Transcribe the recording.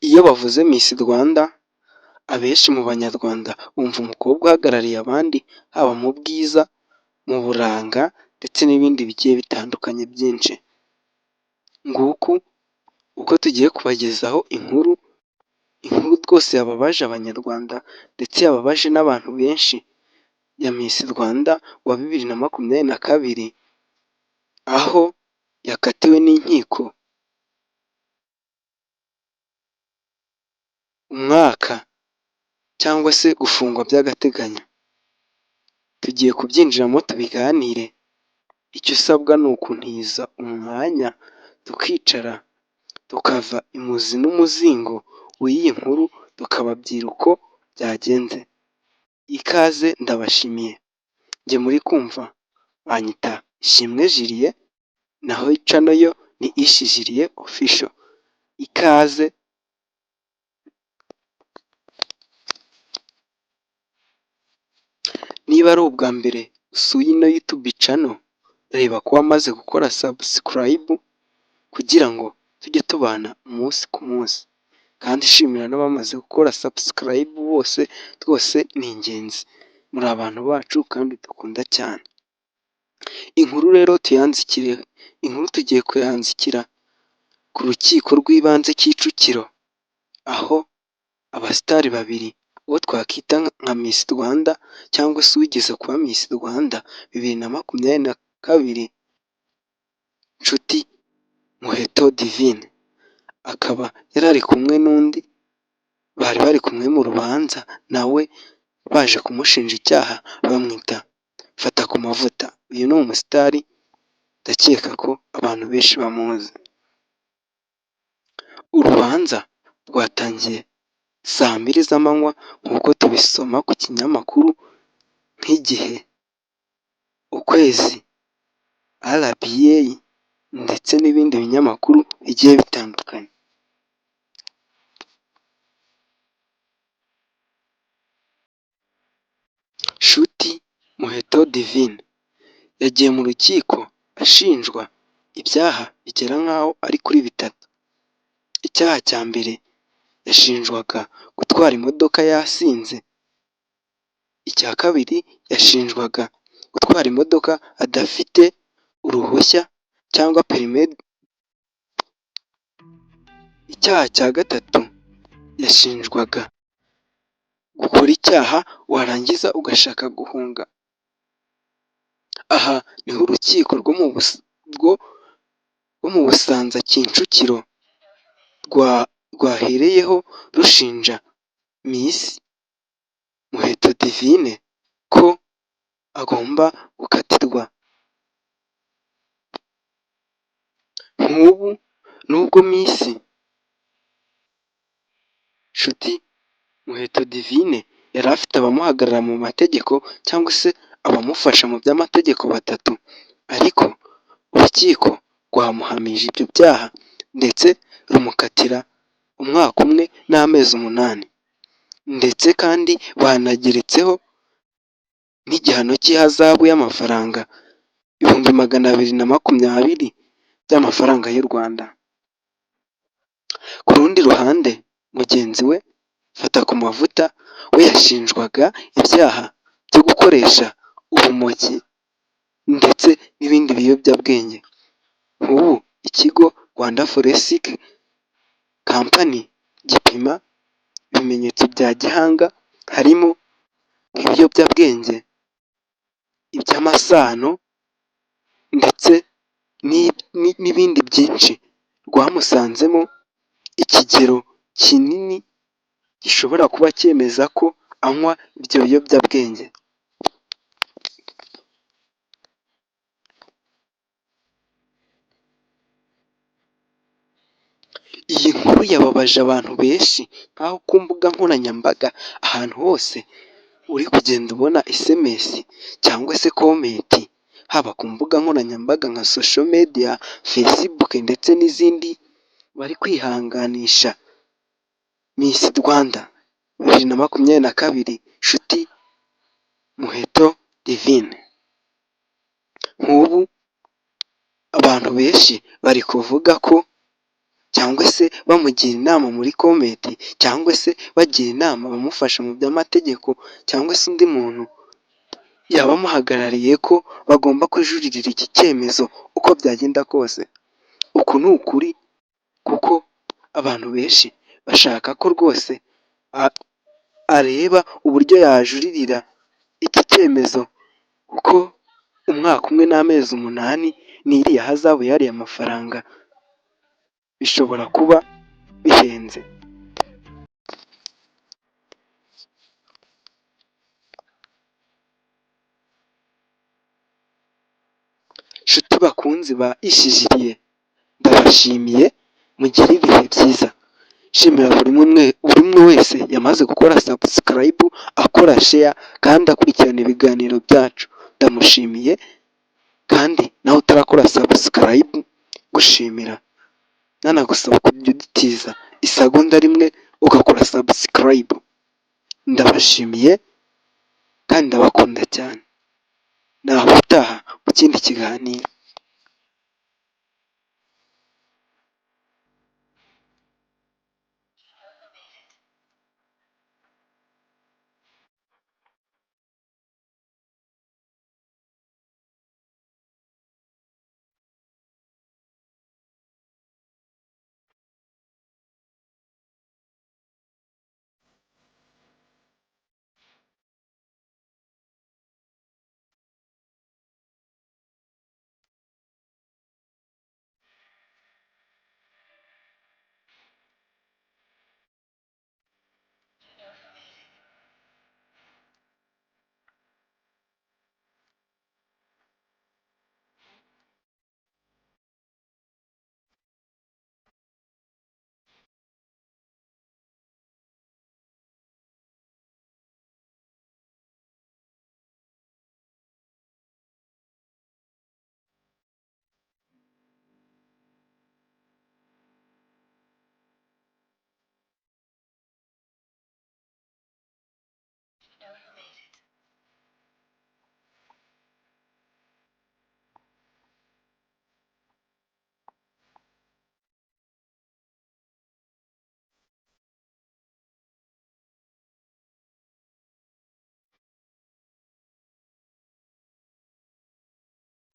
Iyo bavuze Miss Rwanda, abenshi mu banyarwanda bumva umukobwa uhagarariye abandi haba mu bwiza, mu buranga ndetse n'ibindi bigiye bitandukanye byinshi. Nguku uko tugiye kubagezaho inkuru, inkuru rwose yababaje abanyarwanda ndetse yababaje n'abantu benshi ya Miss Rwanda wa 2022, aho yakatiwe n'inkiko umwaka cyangwa se gufungwa by'agateganyo. Tugiye kubyinjiramo tubiganire, icyo usabwa ni ukuntiza umwanya tukicara, tukava imuzi n'umuzingo w'iyi nkuru, tukababwira uko byagenze. Ikaze ndabashimiye, njye muri kumva banyita Ishimwe Julie, naho channel yo ni Ishi Julie Official. Ikaze. Niba ari ubwa mbere usuye ino YouTube channel, reba ko wamaze gukora subscribe kugira ngo tujye tubana umunsi ku munsi. Kandi shimira n'abamaze gukora subscribe bose, rwose ni ingenzi. Muri abantu bacu kandi dukunda cyane. Inkuru rero tuyanzikire, inkuru tugiye kuyanzikira ku rukiko rw'ibanze Kicukiro, aho abasitari babiri uwo twakita nka Miss Rwanda cyangwa se uwigeze kuba Miss Rwanda 2022, Nshuti Muheto Divine, akaba yari ari kumwe n'undi bari bari kumwe mu rubanza nawe baje kumushinja icyaha bamwita Fatakumavuta. Uyu ni umusitari ndakeka ko abantu benshi bamuzi. Urubanza rwatangiye saa mbiri z'amanywa nk'uko tubisoma ku kinyamakuru nk'Igihe, Ukwezi, RBA ndetse n'ibindi binyamakuru bigiye bitandukanye. Nshuti Muheto Divine yagiye mu rukiko ashinjwa ibyaha bigera nk'aho ari kuri bitatu. Icyaha cya mbere yashinjwaga gutwara imodoka yasinze, icya kabiri yashinjwaga gutwara imodoka adafite uruhushya cyangwa perime, icyaha cya gatatu yashinjwaga gukora icyaha warangiza ugashaka guhunga. Aha niho urukiko rwo mu Busanza Kicukiro rwahereyeho rushinja Miss Muheto Divine ko agomba gukatirwa. Nk'ubu nubwo Miss Nshuti Muheto Divine yari afite abamuhagarara mu mategeko cyangwa se abamufasha mu by'amategeko batatu, ariko urukiko rwamuhamije ibyo byaha ndetse rumukatira umwaka umwe n'amezi 8, ndetse kandi banageretseho n'igihano cy'ihazabu y'amafaranga 220,000 by'amafaranga y'u Rwanda. Ku rundi ruhande mugenzi we Fatakumavuta we yashinjwaga ibyaha byo gukoresha urumogi ndetse n'ibindi biyobyabwenge. Nk'ubu ikigo Rwanda Forensic Company gipima ibimenyetso bya gihanga harimo nk'ibiyobyabwenge, iby'amasano ndetse n'ibindi byinshi, rwamusanzemo ikigero kinini gishobora kuba cyemeza ko anywa ibyo biyobyabwenge. Iyi nkuru yababaje abantu benshi nk'aho ku mbuga nkoranyambaga ahantu hose uri kugenda ubona SMS cyangwa se comment, haba ku mbuga nkoranyambaga nka social media, Facebook ndetse n'izindi, bari kwihanganisha Miss Rwanda 2022 Nshuti Muheto Divine. Nk'ubu abantu benshi bari kuvuga ko cyangwa se bamugira inama muri comment, cyangwa se bagira inama abamufasha mu by'amategeko, cyangwa se undi muntu yaba amuhagarariye ko bagomba kujuririra iki cyemezo uko byagenda kose. Uku ni ukuri kuko abantu benshi bashaka ko rwose areba uburyo yajuririra iki cyemezo, kuko umwaka umwe n'amezi 8 n'iriya hazabu y'ariya mafaranga bishobora kuba bihenze. Nshuti bakunzi ba Ishijiriye, ndabashimiye, mugire ibihe byiza. Nshimira buri umwe wese yamaze gukora subscribe, akora share kandi akurikirana ibiganiro byacu, ndamushimiye kandi nawe utarakora subscribe gushimira, nanagusaba kujya udutiza isegonda rimwe ugakora subscribe. Ndabashimiye kandi ndabakunda cyane, naho ubutaha mu kindi kiganiro.